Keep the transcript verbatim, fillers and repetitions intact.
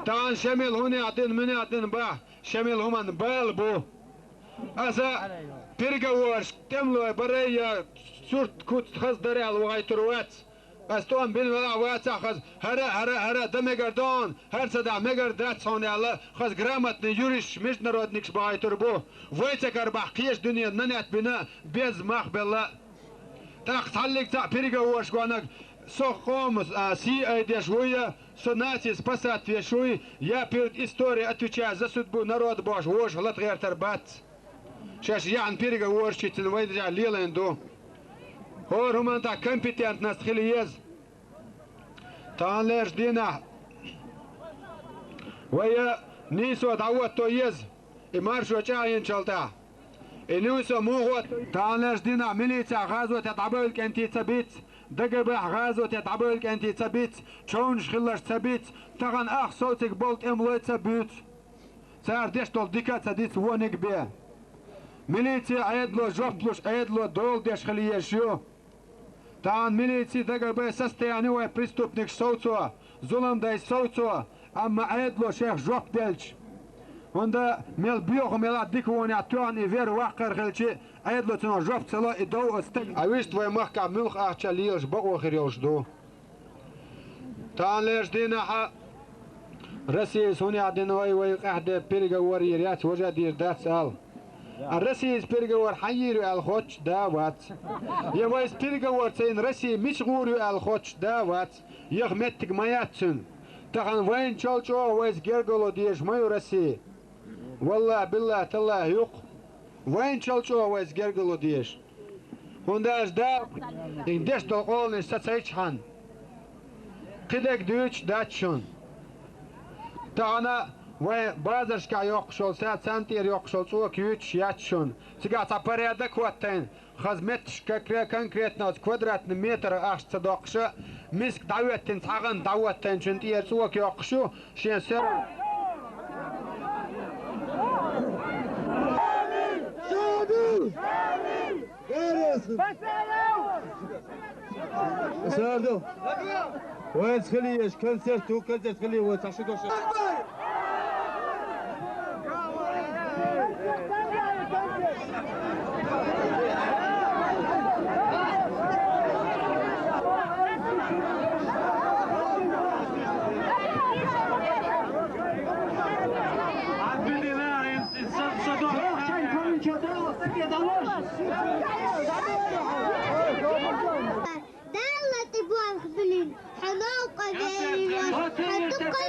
Тахана Шамил хӀунех дина, мунех дина бахьа, Шамил хӀуманна бала бу. Аса переговораш тӀемалой барай я сурт куц хаза дара аьлла вахийтур вац. Ас тӀом бина велахь вацахь хаза, хӀара, хӀара, хӀара дан мегар ду хьуна, хӀара ца дахь мегар дац хьуна аьлла, хаза грамотный юристаш, международникаш бахийтур бу. Вай ца карабахь кхечу дуьненан нанет бина, беза мах белла. ТӀаккха цхьаллиг цхьаъ переговораш гонаг, со къомас, а, сий айдеш вуй, со нацис спасать веш вуй, я перед историей отвечаю за судьбу народа бохуш вожах латагӀертар бац. Шаьш яхьна переговораш чуьйцина вай дажа лелийна ду. ХӀора хӀуманна тӀехь компетентность хила еза. Таханлерчу дийнахь вай нийсо дӀахӀотто еза, и маршо чӀагӀйинчул тӀаьхьа. И нийсо муха хӀотто? Таханлерчу дийнахь милицехь гӀазоте дӀабевлла кӀентий ца бийц, ДГБ-хь гӀазоте дӀабевлла кӀентий ца бийц, човнаш хилларш ца бийц, тахана ах совциг болу тӀемалой ца буьйцу. Цара деш долу дика а ца дицу вониг бен. Милици Ӏедало жоп луш, Ӏедало дола деш хила езаш ю. Тахана милици, ДГБ состояние вай преступникаш совцо, зулам дай совцо, амма Ӏедало шайх жоп делча. ХӀунда мел боьха мела дика вонехь тоьхна и вер ваккхар хилчи, Ӏедало цунах жоп ца ло, и дов оцу стаг. А вуьшта вай махкахь муьлха ахча лелаш бакъо хир йолуш ду. Таханлерчу дийнахьа Россияс хӀунех дина вай, вай къаьхьа де переговор йийр яц, важа дийр дац аьлла. А Россияс переговор хьан йийр ю аьлла хоттуш да вац. Я вайс переговор ца йина Россия мича гӀур ю аьлла хоттуш да вац. Яха меттиг ма яц цуьнан. Тахана вайначул чӀогӀа вайца гергарло дезаш ма ю Россия. Валлахь, биллахь, таллахь юкъ. Вайначул чӀогӀа вайца гергарло дезаш. ХӀунда аьлча Дала деш долу къоланаш сацайчхьана, кхидерг дуьйцуш дац шуна. Тахана вайн базаршкахь йоккхуш йолу са, царна тӀера йоккхуш йолу цӀока юьйцуш яц шуна. Цигахь цхьа порядок хӀоттайна, хаза метташ кокре-, конкретно оцу квадратный метр ахча ца доккхуша, миска дӀахӀоьттина цхьа гӀанд дӀахӀоттайначун тӀера цӀока йоккхуш ю, шен сер. Сарду! Вайца хила езаш концерт ву, концерт хила вай цхьа ши дош. Далла тӀе боху, блин, хьо новкъа вейло, хьо дукха